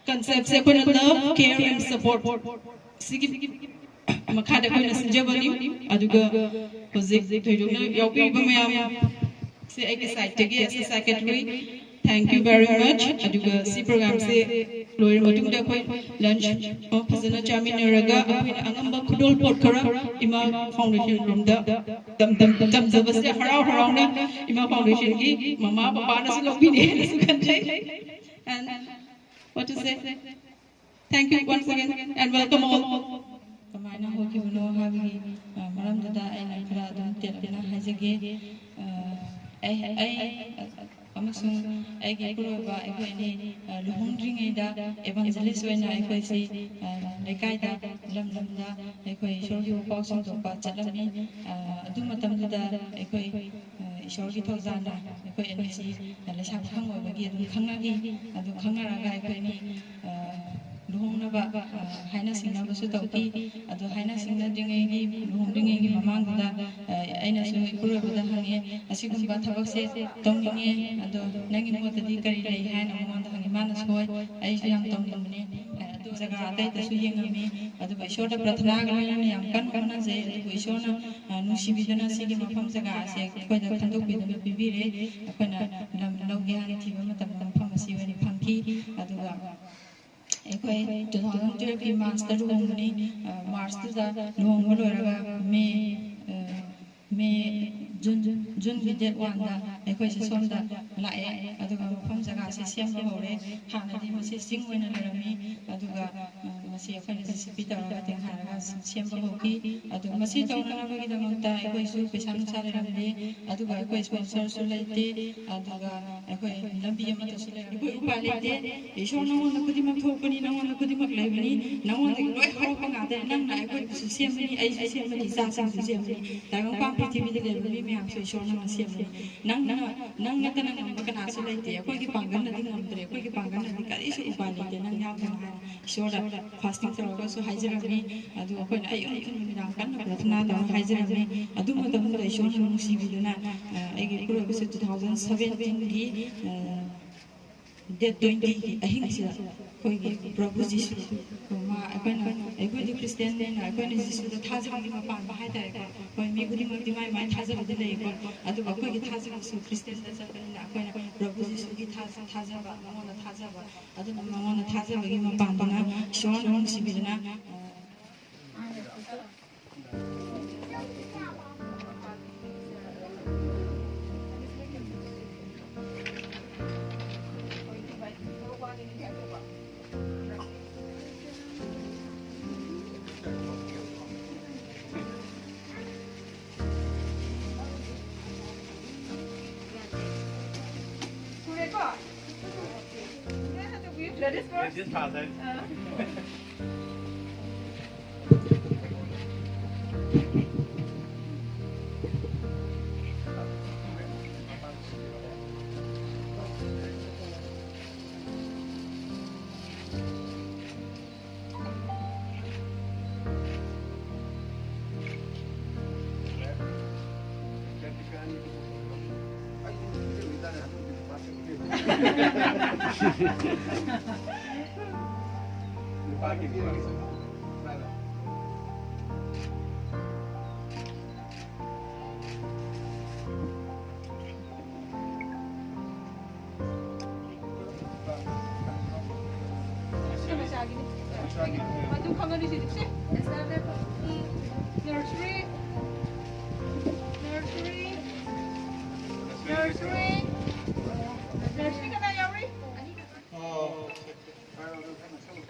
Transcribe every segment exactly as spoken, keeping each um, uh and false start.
Concept ꯁꯦ ꯑꯩꯈꯣꯏꯅ love, care and support ꯁꯤꯒꯤ ꯃꯈꯥꯗ ꯑꯩꯈꯣꯏꯅ ꯁꯤꯟꯖꯕꯅꯤ꯫ ꯑꯗꯨꯒ ꯍꯧꯖꯤꯛ ꯊꯣꯏꯗꯣꯛꯅ ꯌꯥꯎꯕꯤꯔꯤꯕ ꯃꯌꯥꯝꯁꯦ ꯑꯩꯒꯤ side ꯇꯒꯤ as a secretary, thank you very much꯫ ꯑꯗꯨꯒ ꯁꯤ program ꯁꯦ ꯂꯣꯏꯔ ꯃꯇꯨꯡꯗ ꯑꯩꯈꯣꯏ lunch ꯑꯃ ꯐꯖꯅ ꯆꯥꯃꯤꯟꯅꯔꯒ ꯑꯩꯈꯣꯏꯅ ꯑꯉꯝꯕ ꯈꯨꯗꯣꯜꯄꯣꯠ ꯈꯔ ꯏꯃꯥ foundation ꯔꯣꯝꯗ ꯇꯝ-, ꯇꯝ-, ꯇꯝꯖꯕꯁꯦ ꯍꯔꯥꯎ ꯍꯔꯥꯎꯅ ꯏꯃꯥ foundation ꯒꯤ ꯃꯃꯥ ꯄꯄꯥꯅꯁꯨ ꯂꯧꯕꯤꯅꯤ ꯍꯥꯏꯅꯁꯨ ꯈꯟꯖꯩ꯫ And what to say? Thank you once again and welcome all. ꯀꯃꯥꯏꯅ ꯍꯧꯈꯤꯕꯅꯣ ꯍꯥꯏꯕꯒꯤ, ꯑ, ꯃꯔꯝꯗꯨꯗ ꯑꯩꯅ ꯈꯔ ꯑꯗꯨꯝ ꯇꯦꯜꯂꯞꯅ ꯍꯥꯏꯖꯒꯦ꯫ ꯑ, ꯑꯩ, ꯑꯩ ꯑꯃꯁꯨꯡ ꯑꯩꯒꯤ ꯏꯄꯨꯔꯣꯏꯕ ꯑꯩꯈꯣꯏ ꯑꯅꯤ, ꯑ, ꯂꯨꯍꯣꯡꯗ꯭ꯔꯤꯉꯩꯗ evangelist ꯑꯣꯏꯅ ꯑꯩꯈꯣꯏꯁꯤ, ꯑ, ꯂꯩꯀꯥꯏꯗ, ꯂꯝ ꯂꯝꯗ ꯑꯩꯈꯣꯏ ꯏꯁꯣꯔꯒꯤ ꯄꯥꯎ ꯁꯟꯗꯣꯛꯄ ꯆꯠꯂꯝꯃꯤ꯫ ꯑ, ꯑꯗꯨ ꯃꯇꯝꯗꯨꯗ ꯑꯩꯈꯣꯏ, ꯑ, ꯏꯁꯣꯔꯒꯤ ꯊꯧꯖꯥꯜꯅ ꯑꯩꯈꯣꯏ ꯑꯅꯤꯁꯤ ꯂꯩꯁꯥ ꯄꯥꯈꯪ ꯑꯣꯏꯕꯒꯤ ꯑꯗꯨꯝ ꯈꯪꯅꯈꯤ꯫ ꯑꯗꯨ ꯈꯪꯅꯔꯒ ꯑꯩꯈꯣꯏ ꯑꯅꯤ, ꯑ, ꯂꯨꯍꯣꯡꯅꯕ, ꯑ, ꯍꯥꯏꯅ ꯁꯤꯡꯅꯕꯁꯨ ꯇꯧꯈꯤ꯫ ꯑꯗꯣ ꯍꯥꯏꯅ ꯁꯤꯡꯅꯗ꯭ꯔꯤꯉꯩꯒꯤ, ꯂꯨꯍꯣꯡꯗ꯭ꯔꯤꯉꯩꯒꯤ ꯃꯃꯥꯡꯗꯨꯗ, ꯑ, ꯑꯩꯅꯁꯨ ꯏꯄꯨꯔꯣꯏꯕꯗ ꯍꯪꯉꯦ, "ꯑꯁꯤꯒꯨꯝꯕ ꯊꯕꯛꯁꯦ ꯇꯧꯅꯤꯡꯉꯦ, ꯑꯗꯣ ꯅꯪꯒꯤ ꯃꯣꯠꯇꯗꯤ ꯀꯔꯤ ꯂꯩ?" ꯍꯥꯏꯅ ꯃꯉꯣꯟꯗ ꯍꯪꯉꯦ꯫ ꯃꯥꯅꯁꯨ, "ꯍꯣꯏ, ꯑꯩꯁꯨ ꯌꯥꯝ ꯇꯧꯅꯤꯡꯕꯅꯦ" ꯍꯥꯏ꯫ ꯑꯗꯨ ꯖꯒꯥ ꯑꯇꯩꯗꯁꯨ ꯌꯦꯡꯉꯝꯃꯤ, ꯑꯗꯨꯒ ꯏꯁꯣꯔꯗ ꯄ꯭ꯔꯊꯅꯥꯒ ꯂꯣꯏꯅꯅ ꯌꯥꯝ ꯀꯟꯅ ꯍꯣꯠꯅꯖꯩ꯫ ꯑꯗꯨꯕꯨ ꯏꯁꯣꯔꯅ, ꯑ, ꯅꯨꯡꯁꯤꯕꯤꯗꯨꯅ ꯁꯤꯒꯤ ꯃꯐꯝ ꯖꯒꯥ ꯑꯁꯦ ꯑꯩꯈꯣꯏꯗ ꯈꯟꯗꯣꯛꯄꯤꯗꯨꯅ ꯄꯤꯕꯤꯔꯦ꯫ ꯑꯩꯈꯣꯏꯅ ꯂꯝ ꯂꯧꯒꯦ ꯍꯥꯏꯅ ꯊꯤꯕ ꯃꯇꯝꯗ ꯃꯐꯝ ꯑꯁꯤ ꯑꯣꯏꯅ ꯐꯪꯈꯤ꯫ ꯑꯗꯨꯒ ꯑꯩꯈꯣꯏ two thousand twelve ꯀꯤ March ꯇ ꯂꯨꯍꯣꯡꯕꯅꯤ꯫ ꯑ, March ꯇꯨꯗ ꯂꯨꯍꯣꯡꯕ ꯂꯣꯏꯔꯒ May, ꯑ, May, June, June ꯒꯤ date one ꯗ ꯑꯩꯈꯣꯏꯁꯦ ꯁꯣꯝꯗ ꯂꯥꯛꯑꯦ꯫ ꯑꯗꯨꯒ ꯃꯐꯝ ꯖꯒꯥꯁꯦ ꯁꯦꯝꯕ ꯍꯧꯔꯦ꯫ ꯍꯥꯟꯅꯗꯤ ꯃꯁꯤ ꯆꯤꯡ ꯑꯣꯏꯅ ꯂꯩꯔꯝꯃꯤ꯫ ꯑꯗꯨꯒ, ꯑ, ꯃꯁꯤ ꯑꯩꯈꯣꯏꯅ JCB ꯇꯧꯔꯒ ꯇꯦꯡꯊꯥꯔꯒ ꯁꯦꯝꯕ ꯍꯧꯈꯤ꯫ ꯑꯗꯨ ꯃꯁꯤ ꯇꯧꯅꯅꯕꯒꯤꯗꯃꯛꯇ ꯑꯩꯈꯣꯏꯁꯨ ꯄꯩꯁꯥ ꯅꯨꯡꯁꯥ ꯂꯩꯔꯝꯗꯦ꯫ ꯑꯗꯨꯒ ꯑꯩꯈꯣꯏ sponsor ꯁꯨ ꯂꯩꯇꯦ꯫ ꯑꯗꯨꯒ ꯑꯩꯈꯣꯏ ꯂꯝꯕꯤ ꯑꯃꯠꯇꯁꯨ ꯂꯩꯔꯝꯗꯦ꯫ ꯑꯩꯈꯣꯏ ꯎꯄꯥꯏ ꯂꯩꯇꯦ꯫ ꯏꯁꯣꯔ, ꯅꯉꯣꯟꯗ ꯈꯨꯗꯤꯡꯃꯛ ꯊꯣꯛꯄꯅꯤ, ꯅꯉꯣꯟꯗ ꯈꯨꯗꯤꯡꯃꯛ ꯂꯩꯕꯅꯤ, ꯅꯉꯣꯟꯗꯒꯤ ꯂꯣꯏ ꯍꯧꯔꯛꯄ ꯉꯥꯛꯇꯅꯤ꯫ ꯅꯪꯅ ꯑꯩꯈꯣꯏꯕꯨꯁꯨ ꯁꯦꯝꯕꯅꯤ, ꯑꯩꯁꯨ ꯁꯦꯝꯕꯅꯤ, ꯏꯆꯥꯁꯤꯡꯁꯨ ꯁꯦꯝꯕꯅꯤ, ꯇꯥꯏꯕꯪꯄꯥꯟ ꯄ꯭ꯔꯤꯊꯤꯕꯤꯗ ꯂꯩꯕ ꯃꯤ ꯃꯌꯥꯝꯁꯨ ꯏꯁꯣꯔ ꯅꯪꯅ ꯁꯦꯝꯕꯅꯤ꯫ ꯅꯪꯅ, ꯅꯪ ꯅꯠꯇꯅ ꯉꯝꯕ ꯀꯅꯥꯁꯨ ꯂꯩꯇꯦ꯫ ꯑꯩꯈꯣꯏꯒꯤ ꯄꯥꯡꯒꯜꯅꯗꯤ ꯉꯝꯗ꯭ꯔꯦ, ꯑꯩꯈꯣꯏꯒꯤ ꯄꯥꯡꯒꯜꯅꯗꯤ ꯀꯔꯤꯁꯨ ꯎꯄꯥꯏ ꯂꯩꯇꯦ ꯅꯪ ꯌꯥꯎꯗꯅ ꯍꯥꯏꯅ ꯏꯁꯣꯔꯗ fasting ꯇꯧꯔꯒꯁꯨ ꯍꯥꯏꯖꯔꯝꯃꯤ꯫ ꯑꯗꯨ ꯑꯩꯈꯣꯏꯅ ꯑꯌꯨꯛ ꯅꯨꯡꯊꯤꯜ ꯅꯨꯃꯤꯗꯥꯡ ꯀꯟꯅ ꯄ꯭ꯔꯊꯅꯥ ꯇꯧꯔꯒ ꯍꯥꯏꯖꯔꯝꯃꯤ꯫ ꯑꯗꯨ ꯃꯇꯝꯗꯨꯗ ꯏꯁꯣꯔꯅ ꯅꯨꯡꯁꯤꯕꯤꯗꯨꯅ, ꯑ, ꯑꯩꯒꯤ ꯏꯄꯨꯔꯣꯏꯕꯁꯦ two thousand seventeen ꯒꯤ, ꯑ, ꯗꯦꯠ ꯇ꯭ꯋꯦꯟꯇꯤꯒꯤ ꯑꯍꯤꯡꯁꯤꯗ ꯑꯩꯈꯣꯏꯒꯤ ꯄ꯭ꯔꯚꯨ ꯖꯤꯁꯨ, ꯃꯥ ꯑꯩꯈꯣꯏꯅ, ꯑꯩꯈꯣꯏꯗꯤ ꯈ꯭ꯔꯤꯁꯇꯤꯌꯥꯟꯅꯤꯅ ꯑꯩꯈꯣꯏꯅ ꯖꯤꯁꯨꯗ ꯊꯥꯖꯕꯒꯤ ꯃꯄꯥꯟꯗ ꯍꯥꯏꯇꯥꯔꯦꯀꯣ꯫ ꯍꯣꯏ, ꯃꯤ ꯈꯨꯗꯤꯡꯃꯛꯇꯤ ꯃꯥꯏ ꯃꯥꯏ ꯊꯥꯖꯕꯗꯤ ꯂꯩꯀꯣ, ꯑꯗꯨꯕꯨ ꯑꯩꯈꯣꯏꯒꯤ ꯊꯥꯖꯕꯁꯨ ꯈ꯭ꯔꯤꯁꯇꯤꯌꯥꯟꯗ ꯆꯠꯄꯅꯤꯅ ꯑꯩꯈꯣꯏꯅ ꯄ꯭ꯔꯚꯨ ꯖꯤꯁꯨꯒꯤ ꯊꯥꯖ-, ꯊꯥꯖꯕ, ꯃꯉꯣꯟꯗ ꯊꯥꯖꯕ, ꯑꯗꯨꯅ ꯃꯉꯣꯟꯗ ꯊꯥꯖꯕꯒꯤ ꯃꯄꯥꯟꯗꯅ ꯏꯁꯣꯔꯅ ꯅꯨꯡꯁꯤꯕꯤꯗꯨꯅ, That is first. ꯃꯗꯨ ꯈꯪꯒꯅꯤ ꯁꯤꯗꯤ꯫ ꯁꯦ, ꯅꯔꯁꯔꯤ, ꯅꯔꯁꯔꯤ, ꯅꯔꯁꯔꯤ, ꯅꯔꯁꯔꯤ ꯀꯅꯥ ꯌꯥꯎꯔꯤ?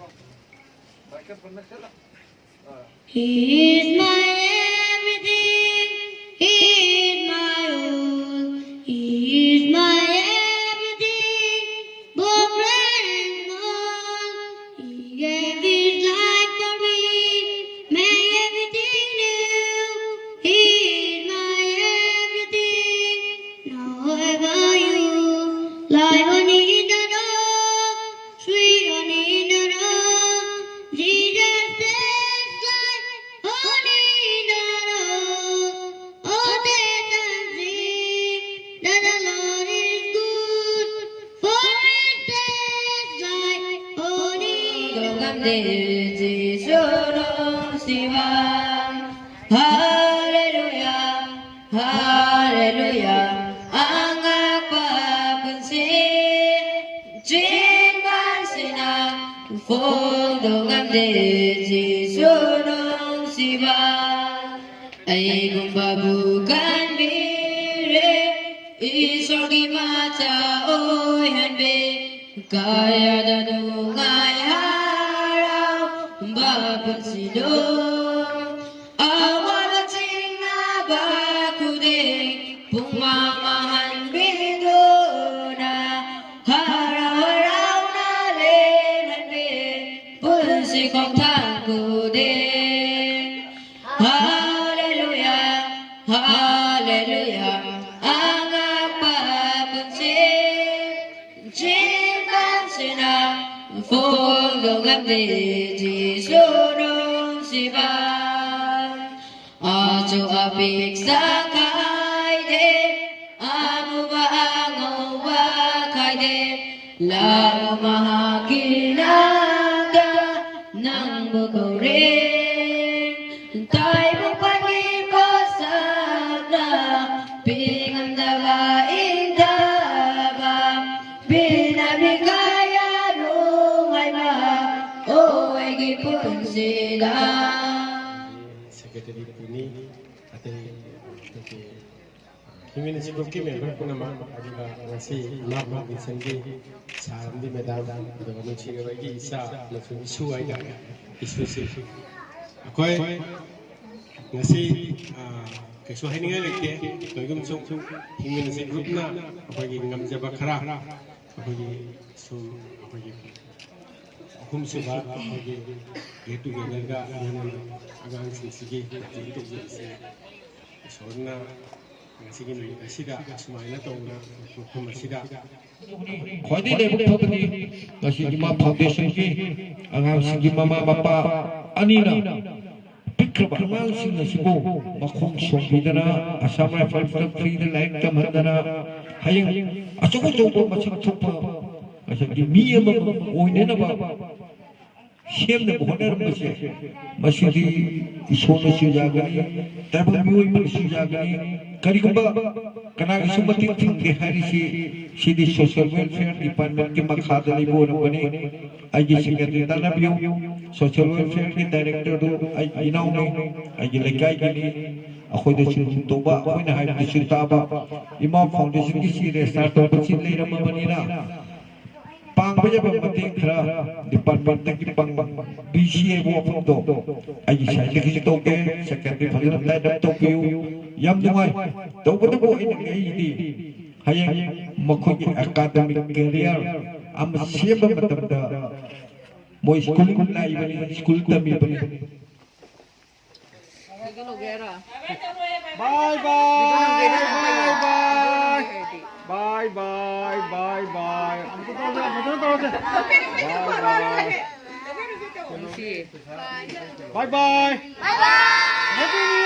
He is my everything, He is my all, He is my everything, both great and small. He gave His life for me, made everything new. He is my everything, now how about you? Life on in the dark, sweet on in the dark. Jesus tastes like honey ꯉꯝꯗꯦ ꯖꯤꯁꯨ ꯅꯨꯡꯁꯤꯕ꯫ ꯍꯥꯂꯦꯂꯨꯌꯥ, ꯍꯥꯂꯦꯂꯨꯌꯥ, ꯑꯉꯛꯄ ꯄꯨꯟꯁꯤ꯫ ꯆꯤꯟꯕꯥꯟꯁꯤꯅ ꯐꯣꯡꯗꯣꯛ ꯉꯝꯗꯦ ꯖꯤꯁꯨ ꯅꯨꯡꯁꯤꯕ꯫ ꯑꯩꯒꯨꯝꯕꯕꯨ ꯀꯟꯕꯤꯔꯦ, ꯏꯁꯣꯔꯒꯤ ꯃꯆꯥ ꯑꯣꯏꯍꯟꯕꯤ꯫ ꯀꯌꯥꯗ ꯅꯨꯡꯉꯥꯏ ꯍꯔꯥꯎꯕ ꯄꯨꯟꯁꯤꯗꯣ꯫ ꯑꯋꯥꯕ ꯆꯤꯡꯅꯕ ꯈꯨꯗꯤꯡ ꯄꯨꯡꯃꯥꯡ ꯃꯥꯡꯍꯟꯕꯤꯗꯨꯅ ꯍꯔꯥꯎ ꯍꯔꯥꯎꯅ ꯂꯦꯜꯍꯟꯕꯤ ꯄꯨꯟꯁꯤ ꯈꯣꯡꯊꯥꯡ ꯈꯨꯗꯤꯡ꯫ ꯍꯥꯂꯦꯂꯨꯌꯥ, ꯍꯥꯂꯦꯂꯨꯌꯥ, ꯑꯉꯛꯄ ꯄꯨꯟꯁꯤ꯫ ꯆꯤꯟꯕꯥꯟꯁꯤꯅ ꯐꯣꯡꯗꯣꯛ ꯉꯝꯗꯦ ꯖꯤꯁꯨ ꯅꯨꯡꯁꯤꯕ꯫ ꯑꯆꯧ ꯑꯄꯤꯛ ꯁꯛ ꯈꯥꯏꯗꯦ, ꯑꯃꯨꯕ ꯑꯉꯧꯕ ꯈꯥꯏꯗꯦ, ꯂꯥꯛꯑꯣ ꯃꯍꯥꯛꯀꯤ ꯅꯥꯛꯇ ꯅꯪꯕꯨ ꯀꯧꯔꯦ꯫ ꯇꯥꯏꯕꯪ ꯄꯥꯟꯒꯤ ꯄꯣꯠꯁꯛꯅ ꯄꯤꯉꯝꯗꯕ ꯏꯪꯊꯕ, ꯄꯤꯅꯕꯤ ꯀꯌꯥ ꯅꯨꯡꯉꯥꯏꯕ, ꯑꯣ ꯑꯩꯒꯤ ꯄꯨꯟꯁꯤꯗ꯫ ꯁꯦꯀ꯭ꯔꯦꯇꯔꯤ ꯄꯨꯅꯤ, ꯑꯇꯩ ꯑꯩꯈꯣꯏꯒꯤ ꯍ꯭ꯌꯨꯃꯦꯅꯤꯇꯤ ꯒ꯭ꯔꯨꯞꯀꯤ ꯃꯦꯝꯕꯔ ꯄꯨꯝꯅꯃꯛ, ꯑꯗꯨꯒ ꯉꯁꯤ ꯏꯃꯥ ꯐꯥꯎꯟꯗꯦꯁꯟꯒꯤ ꯁꯥꯔ ꯑꯃꯗꯤ ꯃꯦꯗꯥꯝ, ꯑꯗꯨꯒ ꯅꯨꯡꯁꯤꯔꯕ ꯑꯩꯒꯤ ꯏꯆꯥ ꯑꯃꯁꯨꯡ ꯏꯁꯨ ꯍꯥꯏꯇꯥꯔꯦ, ꯏꯁꯨꯁꯤꯡ, ꯑꯩꯈꯣꯏ ꯉꯁꯤ, ꯑ, ꯀꯩꯁꯨ ꯍꯥꯏꯅꯤꯡꯉꯥꯏ ꯂꯩꯇꯦ꯫ ꯀꯔꯤꯒꯨꯝꯕ ꯁꯨꯝ ꯍ꯭ꯌꯨꯃꯦꯅꯤꯇꯤ ꯒ꯭ꯔꯨꯞꯅ ꯑꯩꯈꯣꯏꯒꯤ ꯉꯝꯖꯕ ꯈꯔ, ꯑꯩꯈꯣꯏꯒꯤ ꯁꯨꯝ ꯑꯩꯈꯣꯏꯒꯤ ꯑꯍꯨꯝꯁꯨꯕ ꯑꯩꯈꯣꯏꯒꯤ ꯒꯦꯠ ꯇꯨꯒꯦꯗꯔꯒ ꯂꯣꯏꯅꯅ ꯑꯉꯥꯡꯁꯤꯡꯁꯤꯒꯤ ꯄ꯭ꯔꯣꯖꯦꯛ ꯇꯧꯖꯕꯁꯦ ꯏꯁꯣꯔꯅ ꯉꯁꯤꯒꯤ ꯅꯨꯃꯤꯠ ꯑꯁꯤꯗ ꯑꯁꯨꯃꯥꯏꯅ ꯇꯧꯅ ꯃꯐꯝ ꯑꯁꯤꯗ ꯈ꯭ꯋꯥꯏꯗꯒꯤ ꯂꯥꯏꯕꯛ ꯐꯕꯗꯤ ꯉꯁꯤ ꯏꯃꯥ ꯐꯥꯎꯟꯗꯦꯁꯟꯒꯤ ꯑꯉꯥꯡꯁꯤꯡꯒꯤ ꯃꯃꯥ ꯃꯄꯥ ꯑꯅꯤꯅ ꯄꯤꯛꯈ꯭ꯔꯕ ꯑꯉꯥꯡꯁꯤꯡ ꯑꯁꯤꯕꯨ ꯃꯈꯣꯡ ꯁꯣꯝꯕꯤꯗꯅ, ꯑꯁꯥꯝ ꯔꯥꯏꯐꯜꯁꯇ ꯐ꯭ꯔꯤꯗ ꯂꯥꯏꯔꯤꯛ ꯇꯝꯍꯟꯗꯅ, ꯍꯌꯦꯡ ꯑꯆꯧ ꯑꯆꯧꯕ ꯃꯁꯛ ꯊꯣꯛꯄ ꯉꯁꯥꯏꯒꯤ ꯃꯤ ꯑꯃꯃꯝ ꯑꯣꯏꯅꯅꯕ ꯁꯦꯝꯅꯕ ꯍꯣꯠꯅꯔꯝꯕꯁꯦ, ꯃꯁꯤꯗꯤ ꯏꯁꯣꯔꯅꯁꯨ ꯌꯥꯒꯅꯤ, ꯇꯥꯏꯕꯪ ꯃꯤꯑꯣꯏꯕꯅꯁꯨ ꯌꯥꯒꯅꯤ꯫ ꯀꯔꯤꯒꯨꯝꯕ ꯀꯅꯥꯒꯤꯁꯨ ꯃꯇꯦꯡ ꯐꯪꯗꯦ ꯍꯥꯏꯔꯤꯁꯤ, ꯁꯤꯗꯤ social welfare department ꯀꯤ ꯃꯈꯥꯗ ꯂꯩꯕ ꯑꯣꯏꯔꯝꯒꯅꯤ꯫ ꯑꯩꯒꯤ secretary ꯇꯥꯟꯅꯕꯤꯌꯨ꯫ Social welfare ꯒꯤ director ꯗꯨ ꯑꯩꯒꯤ ꯏꯅꯥꯎꯅꯤ, ꯑꯩꯒꯤ ꯂꯩꯀꯥꯏꯒꯤꯅꯤ꯫ ꯑꯩꯈꯣꯏꯗꯁꯨ ꯇꯧꯕ, ꯑꯩꯈꯣꯏꯅ ꯍꯥꯏꯕꯗꯁꯨ ꯇꯥꯕ꯫ ꯏꯃꯥ foundation ꯒꯤ ꯁꯤ register ꯇꯧꯕꯁꯤ ꯂꯩꯔꯝꯃꯕꯅꯤꯅ, ꯄꯥꯡꯕ ꯌꯥꯕ ꯃꯇꯦꯡ ꯈꯔ department ꯇꯒꯤ ꯄꯥꯡꯕꯤꯁꯤ ꯍꯥꯏꯕ ꯋꯥꯐꯝꯗꯣ ꯑꯩꯒꯤ side ꯇꯒꯤꯁꯨ ꯇꯧꯒꯦ꯫ Secretary ꯐꯖꯅ tie up ꯇꯧꯕꯤꯌꯨ꯫ ꯌꯥꯝ ꯅꯨꯡꯉꯥꯏ꯫ ꯇꯧꯕꯇꯕꯨ ꯑꯩꯅ ꯉꯛꯏꯗꯤ ꯍꯌꯦꯡ ꯃꯈꯣꯏꯒꯤ academic career ꯑꯃ ꯁꯦꯝꯕ ꯃꯇꯝꯗ ꯃꯣꯏ school ꯂꯥꯛꯏꯕꯅꯤ, school ꯇꯝꯃꯤꯕꯅꯤ꯫ Bye bye, bye bye, bye bye, bye bye. ꯑꯃꯨꯛꯀ ꯇꯧꯔꯁꯦ, ꯐꯖꯅ ꯇꯧꯔꯁꯦ꯫ Bye bye. Bye bye. Happy New